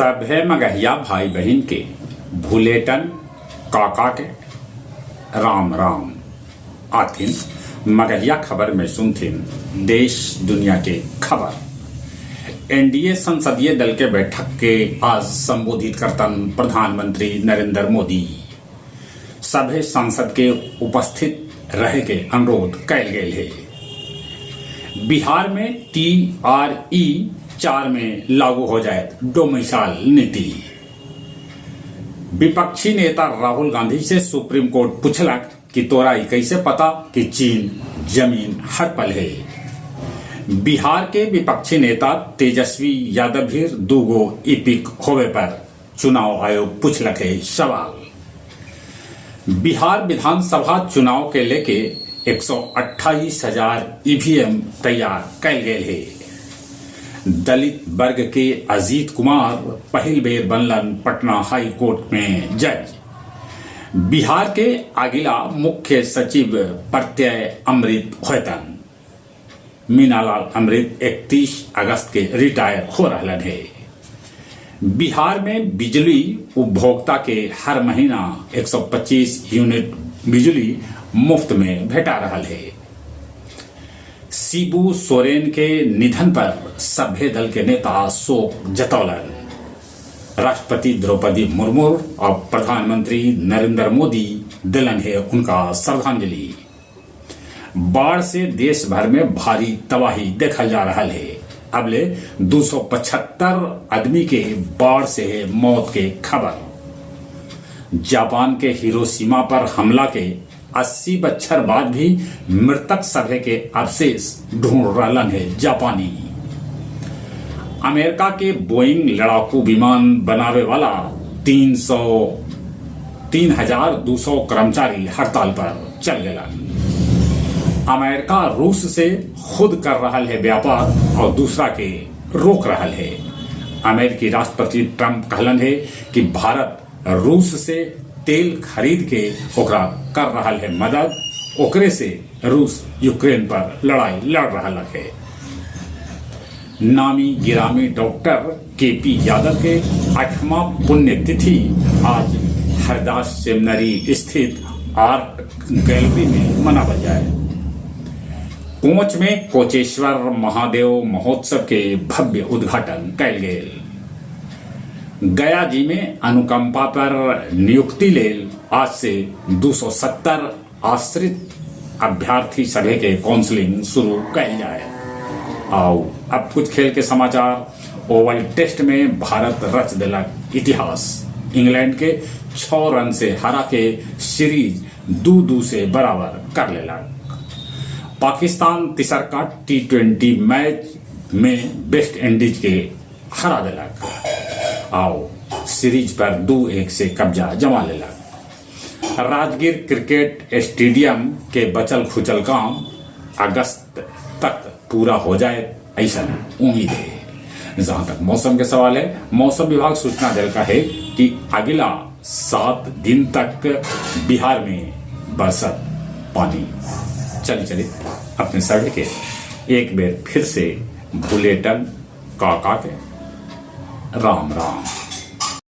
सभे मगहिया भाई बहिन के भुलेटन काका के राम राम। आथिन मगहिया खबर में सुनथिन देश दुनिया के खबर। एनडीए संसदीय दल के बैठक के आज संबोधित करतन प्रधानमंत्री नरेंद्र मोदी। सभे सांसद के उपस्थित रहे के अनुरोध कैल गेल हे। बिहार में टीआरई 4 में लागू हो जाए डोमिसाइल नीति। विपक्षी नेता राहुल गांधी से सुप्रीम कोर्ट पूछलक कि तोरा ई कैसे पता कि चीन जमीन हड़पल हे। बिहार के विपक्षी नेता तेजस्वी यादव भी दूगो इपिक होवे पर चुनाव आयोग पूछलक हे सवाल। बिहार विधानसभा चुनाव के लेके 128,000 ईवीएम तैयार कैल गेल हे। दलित वर्ग के अजीत कुमार पहिल बेर बनलन पटना हाई कोर्ट में जज। बिहार के अगिला मुख्य सचिव प्रत्यय अमृत होयतन। मीनालाल अमृत 31 अगस्त के रिटायर हो रहलन हे। बिहार में बिजली उपभोक्ता के हर महीना 125 यूनिट बिजली मुफ्त में भेटा रहल हे। शिबू सोरेन के निधन पर सभ्य दल के नेता शोक जतौलन। राष्ट्रपति द्रौपदी मुर्मू और प्रधानमंत्री नरेंद्र मोदी दिलन है उनका श्रद्धांजलि। बाढ़ से देश भर में भारी तबाही देखल जा रहा है। अबले 275 आदमी के बाढ़ से है मौत के खबर। जापान के हिरोशिमा पर हमला के 80 बच्छर बाद भी मृतक सभे के अवशेष ढूंढ रहलन है जापानी। अमेरिका के बोइंग लड़ाकू विमान बनावे वाला 3,200 कर्मचारी हड़ताल पर चल गए। अमेरिका रूस से खुद कर रहा है व्यापार और दूसरा के रोक रहा है। अमेरिकी राष्ट्रपति ट्रंप कहलन है कि भारत रूस से तेल खरीद के ओकरा कर रहा है मदद, ओकरे से रूस यूक्रेन पर लड़ाई लड़ रहा है। नामी गिरामी डॉक्टर के पी यादव के 8वां पुण्यतिथि आज हरदास सेमिनरी स्थित आर्ट गैलरी में मनावल जाए। कोच में कोचेश्वर महादेव महोत्सव के भव्य उद्घाटन कैल गेल। गया जी में अनुकंपा पर नियुक्ति लेल आज से 270 आश्रित अभ्यर्थी सभे के काउंसलिंग शुरू कैल जाए। आओ अब कुछ खेल के समाचार। ओवल टेस्ट में भारत रच दिलक इतिहास। इंग्लैंड के 6 रन से हरा के सीरीज 2-2 से बराबर कर लेलक। पाकिस्तान तीसरका T20 match में वेस्ट इंडीज के हरा दिलक। आओ सीरीज पर 2-1 से कब्जा जमा लेलक। राजगीर क्रिकेट स्टेडियम के बचल खुचल काम अगस्त तक पूरा हो जाए, ऐसा उम्मीद है। जहां तक मौसम के सवाल है, मौसम विभाग सूचना दिल का है कि अगला 7 दिन तक बिहार में बरसत पानी। चलिए चलिए अपने सभी के एक बेर फिर से भुलेटन काका के राम राम।